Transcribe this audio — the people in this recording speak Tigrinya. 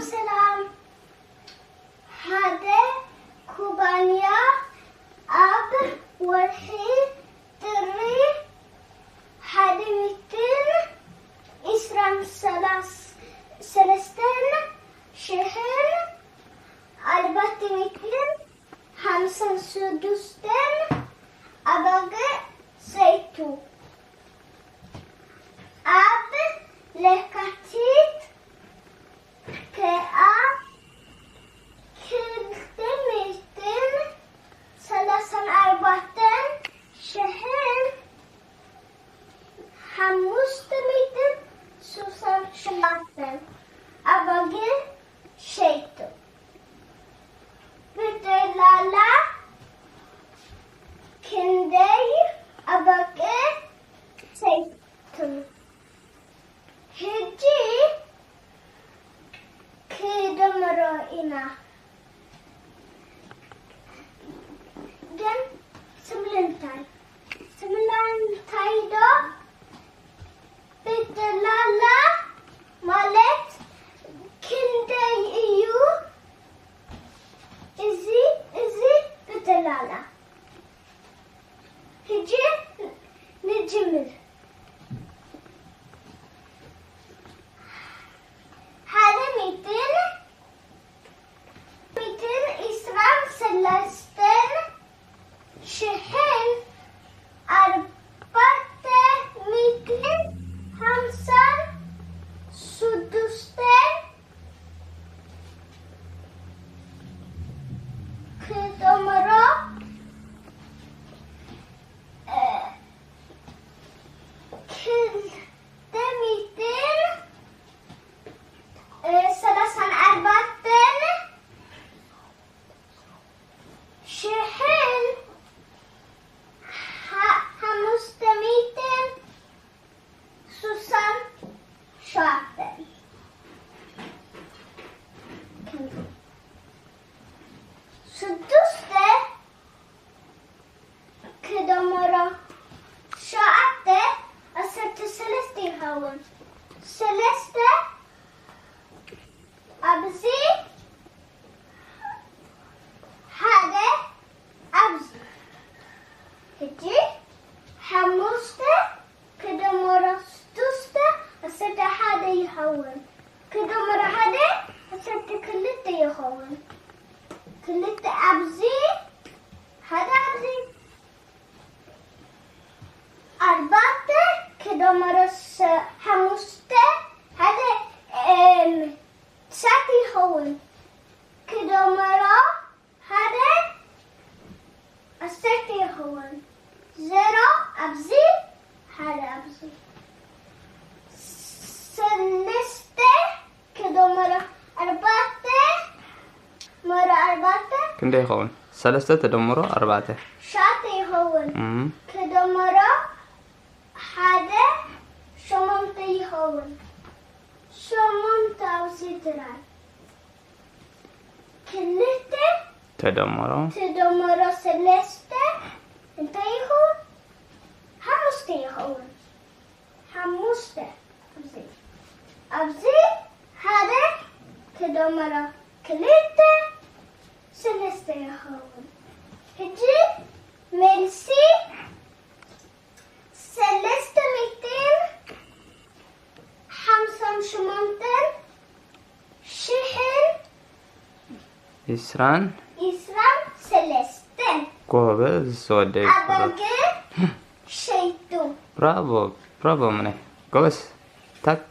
ሰላም። ሓደ ኩባንያ ኣብ ወርሒ ጥሪ ሓደ ሚእትን ዕስራን ሰለስተን ሽሕን ኣርባዕተ ሚእትን ሓምሳን ሽዱሽተን ኣባግዕ ሰይቱ። ኣብ ለካቲት ከኣ ክልተ ሚእትን ሰላሳን ኣርባዕተን ሽሕን ሓሙሽተ ሚእትን ስሳን ሸውዓተን ኣባግዕ ሸይጡ። ብጠቕላላ ክንደይ ኣባግዕ ሸይጡ? ሕጂ ክደምሮ ኢና። ግን ስምልንታይ? ስምልንታይ ዶ? ብጠቕላላ ማለት ክንደይ እዩ? እዚ፣ እዚ ብጠቕላላ። ሕጂ ንጅምር። ሓደ ሚእትን፣ ሚእትን ዕስራን ሰለስተን ሽሕን ኣርባዕተ ሚእትን ሓምሳን ሽዱሽተን ክደምሮ ክልተ ሚእትን ሰላሳን ኣርባዕተን ሽሕን ሓ-፣ ሓሙሽተ ሚእትን ስሳን ሸውዓተን። ሽዱሽተ ክደምሮ ሸውዓተ ዓሰርተ ሰለስተ ይኸውን። ሰለስተ ኣብዚ፣ ሓደ ኣብዚ። ሕጂ ሓሙሽተ ክደምሮ ሽዱሽተ ዓሰርተ ሓደ ይኸውን። ክደምሮ ሓደ ዓሰርተ ክልተ ይኸውን። ክልተ ኣብዚ፣ ሓደ ኣብዚ። ኣርባዕተ ክደምሮ ሸ-፣ ሓሙሽተ፣ ሓደ፣ እም፣ ትሽዓተ ይኸውን። ክደምሮ ሓደ ዓሰርተ ይኸውን። ዜሮ ኣብዚ፣ ሓደ ኣብዚ። ሰለስተ ክደምሮ ኣርባዕተ፣ ደምሮ ኣርባዕተ። ክንደይ ይኸውን? ሰለስተ ተደምሮ ኣርባዕተ። ትሽዓተ ይኸውን። እም። ክደምሮ ሓደ ሸሞንተ ይኸውን። ሸሞንተ ኣብዚ ጥራይ። ክልተ ተደምሮ ተደምሮ ሰለስተ እንታይ ይኸውን? ሓሙሽተ ይኸውን። ሓሙሽተ። ኣብዚ፣ ኣብዚ ሓደ ተደምሮ ክልተ ሰለስተ ይኸውን። ሕጂ መልሲ ሰለስተ ሚእትን ሓምሳን ሸሞንተን ሽሕን ዕስራን ዕስራን ሰለስተን። ጎበዝ ወደይ፣ ጎበዝ። ኣባግዕ ሸይጡ። ብራቮ፣ ብራቮ፣ ምነ ጎበዝ። ታክ፣